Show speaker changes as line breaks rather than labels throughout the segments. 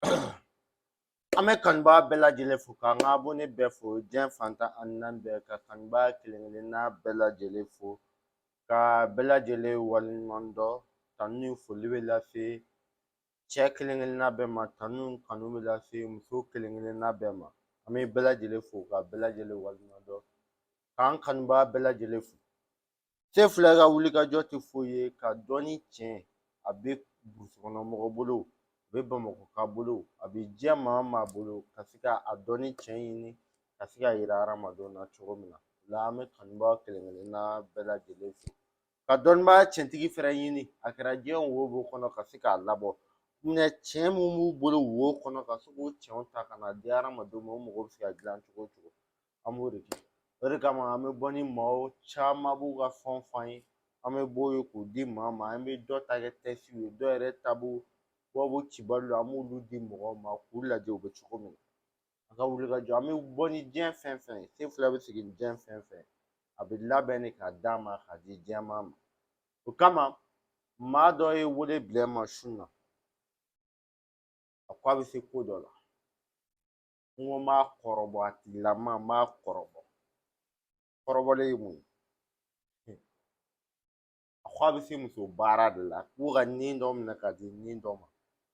An bɛ kanubaa bɛɛ lajɛlen fo k'an ka abonné bɛɛ fo diɲɛ fan 14 bɛɛ ka kanubaa kelen kelenna bɛɛ lajɛlen fo ka bɛɛ lajɛlen waleɲuman dɔn. Tanu ni foli bɛ lase cɛ kelen kelenna bɛɛ ma, tanu ni kanu bɛ lase muso kelen kelenna bɛɛ ma. An bɛ bɛɛ lajɛlen fo ka bɛɛ lajɛlen waleɲuman dɔn, k'an kanubaa bɛɛ lajɛlen fo. Se fila ka wulikajɔ tɛ foyi ye ka dɔnni tiɲɛ. A bɛ burusi kɔnɔ mɔgɔ bolo, a bɛ bamakɔka bolo, a bɛ diɲɛ maa o maa bolo, ka se ka a dɔnni tiɲɛ ɲini ka se ka yira hadamadenw na cogo min na. O la an bɛ kanubaa kelen kelenna bɛɛ lajɛlen fo ka dɔnnibaa tiɲɛtigi fɛnɛ ɲini, a kɛra diɲɛ wo o wo kɔnɔ, ka se k'a labɔ minɛ tiɲɛ mun b'u bolo wo kɔnɔ, ka se k'o tiɲɛw ta ka na di hadamadenw ma. O mago bɛ se ka dilan cogo o cogo, an b'o de kɛ. O de kama an bɛ bɔ ni maaw caman b'u ka fɛnw fɔ an ye, an bɛ bɔ ye k'o di maa ma. An bɛ dɔ ta kɛ tɛsiw ye, dɔw yɛrɛ ta b'u bɔ cibali la, an b'olu di mɔgɔw ma k'u lajɛ u bɛ cogo min na. A ka wuli ka jɔ, an bɛ bɔ ni diɲɛ fɛn fɛn ye, se fila bɛ sigi ni diɲɛ fɛn fɛn, a bɛ labɛn de k'a d'a ma k'a di diɲɛmaa ma. O kama maa dɔ ye wele bila n ma su na, a ko a bɛ se ko dɔ la. N ko n b'a kɔrɔbɔ a tigilama, n b'a kɔrɔbɔ. Kɔrɔbɔlen ye mun ye? A ko a bɛ se muso baara de la, k'u ka nin dɔ minɛ ka di nin dɔ ma,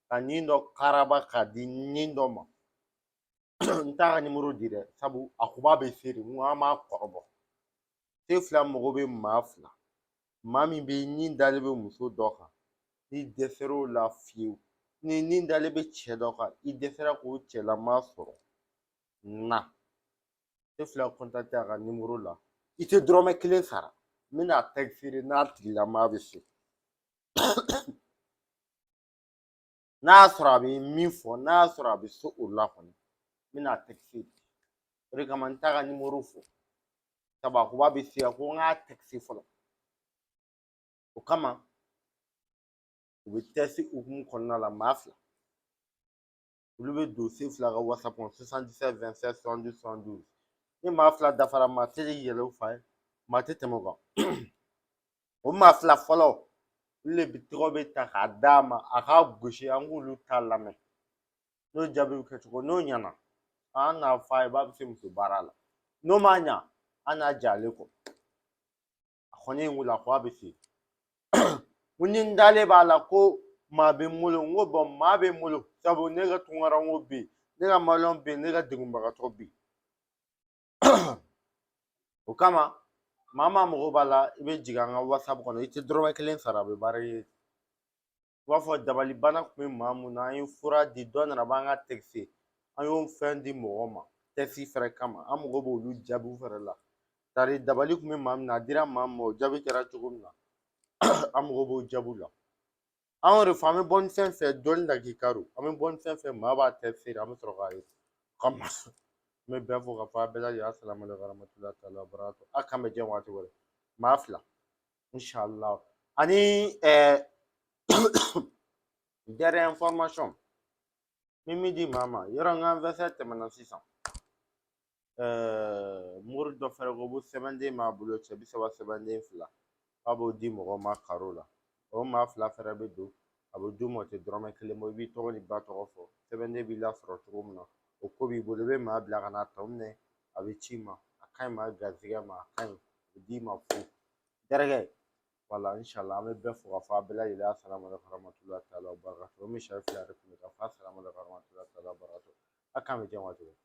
ka nin dɔ karaba ka di nin dɔ ma. N t'a ka nimoro di dɛ, sabu a ko b'a bɛ se de. N ko an b'a kɔrɔbɔ. Se fila mago bɛ maa fila, maa min bɛ ni dalen bɛ muso dɔ kan, n'i dɛsɛr'o la fiyewu, ni ni dalen bɛ cɛ dɔ kan, i dɛsɛra k'o cɛlama sɔrɔ, na se fila kɔntakite a ka nimoro la, i tɛ dɔrɔmɛ kelen sara. N bɛna tɛkisiri n'a tigilama bɛ se, n'a y'a sɔrɔ a bɛ min fɔ, n'a y'a sɔrɔ a bɛ se o la kɔni, n bɛna tɛkisi. O de kama n t'a ka nimoro fɔ, sabu a ko b'a bɛ se, a ko n k'a tɛkisi fɔlɔ. O kama u bɛ tɛsi hukumu kɔnɔna la, maa fila olu bɛ don se fila ka WhatsApp kɔnɔ 77 27 72 72. Ni maa fila dafara, maa tɛ yɛlɛ o fan ye, maa tɛ tɛmɛ o kan. O maa fila fɔlɔ, olu de tɔgɔ bɛ ta k'a d'a ma, a k'a gosi, an k'olu ta lamɛn n'o jaabi bɛ kɛ cogo. N'o ɲɛna, an n'a fɔ a ye b'a bɛ se muso baara la. N'o ma ɲa, an n'a ja ale kɔ. A kɔni ye n wele, a ko a bɛ se. Ko ni n dalen b'a la ko maa bɛ n bolo. N ko bɔn, maa bɛ n bolo, sabu ne ka tunkaranko bɛ yen, ne ka maliyɛnw bɛ yen, ne ka degunbagatɔ bɛ yen. O kama maa maa mago b'a la, i bɛ jigin an ka WhatsApp kɔnɔ, i tɛ dɔrɔmɛ kelen sara, a bɛ baara ye. U b'a fɔ dabalibana tun bɛ maa mun na, an ye fura di dɔ nana b'an ka tɛkise, an y'o fɛn di mɔgɔw ma tɛsi fɛnɛ kama. An mago b'olu jaabiw fɛnɛ la. Tari dabali tun bɛ maa min na, a dira maa min ma, o jaabi kɛra cogo min na, an mago b'o jaabiw la. An y'o de fɔ, an bɛ bɔ ni fɛn fɛn dɔnni lakika don, an bɛ bɔ ni fɛn fɛn maa b'a tɛ feere, an bɛ sɔrɔ k'a ye kama. N bɛ bɛɛ fo ka fɔ a bɛɛ lajɛlen asalamu aleykum warahmatulahi taala wabarakatu. A k'an bɛn diɲɛ waati wɛrɛ, maa fila inshallah. Ani dernière information min bɛ di maa ma, yɔrɔ n ka anniversaire tɛmɛna sisan, mori dɔ fɛnɛ ko ko sɛbɛnden b'a bolo, cɛ 30 sɛbɛnden fila, k'a b'o di mɔgɔw ma karo la. O maa fila fɛnɛ bɛ don, a bɛ d'u ma, o tɛ dɔrɔmɛ kelen bɔ. I b'i tɔgɔ ni ba tɔgɔ fɔ, sɛbɛnden b'i lasɔrɔ cogo min na, o ko b'i bolo, i bɛ maa bila ka na tɔ minɛ, a bɛ ci i ma. A ka ɲi maa garizigɛ ma, a ka ɲi, a bɛ d'i ma fu terikɛ. Wala inshallah, an bɛ bɛɛ fo ka fɔ a bɛɛ lajɛlen asalamu aleykum warahmatulahi taala wabarakatu. O misali fila de tun bɛ ka fɔ asalamu aleykum warahmatulahi taala wabarakatu. A k'an bɛn diɲɛ waati wɛrɛ.